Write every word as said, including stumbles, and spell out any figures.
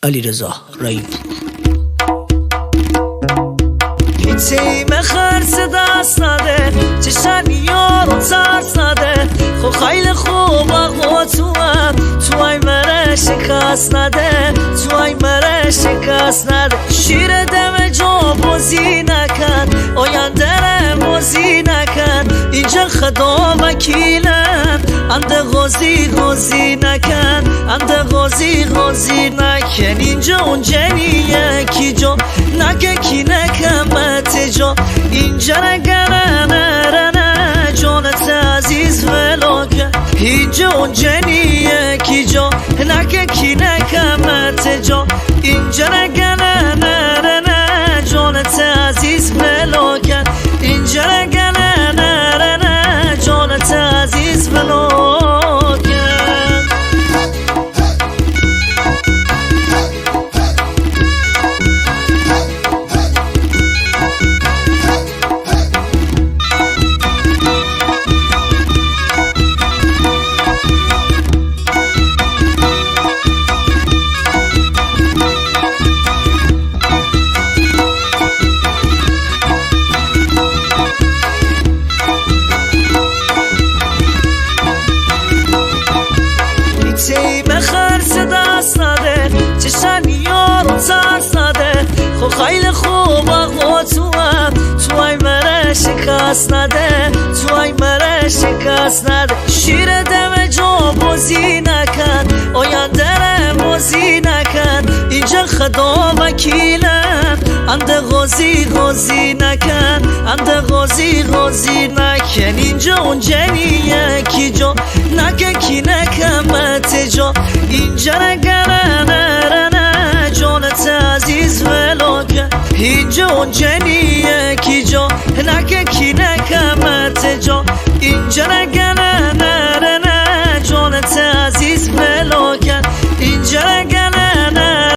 Alireza Rahim. Icei me khar se dasnade, çeşani yoro sarsnade, xo khayle xo ba xo tua, tuay mere şikasnade, tuay mere şikasnade. Şire deme co bozi nakan, o yan dere bozi nakan, ince xedo vakile, ande gozi gozi nakan, ande gozi gozi nakan, ince unceniye ki co, nake ki neke mete co, ince re gene nere ne co, ne te aziz velo ke, ince unceniye ki co, nake ki neke mete co, ince re gene nere ne co, ne te aziz velo ke, ince re gene nere ne co, ne te aziz velo ke. Icei me khar se dasnade, çeşani yoro sarsnade, xo khayle xo ba xo tua, tuay mere şikasnade, tuay mere şikasnade. Şire deme co bozi nakan, o yan dere bozi nakan, ince xedo vakile, ande gozi gozi nakan, ande gozi gozi nakan, ince unceniye ki co, nake ki neke mete co, ince re gene nere ne co, ne te aziz velo ke, ince unceniye ki co, nake ki neke mete co, ince re gene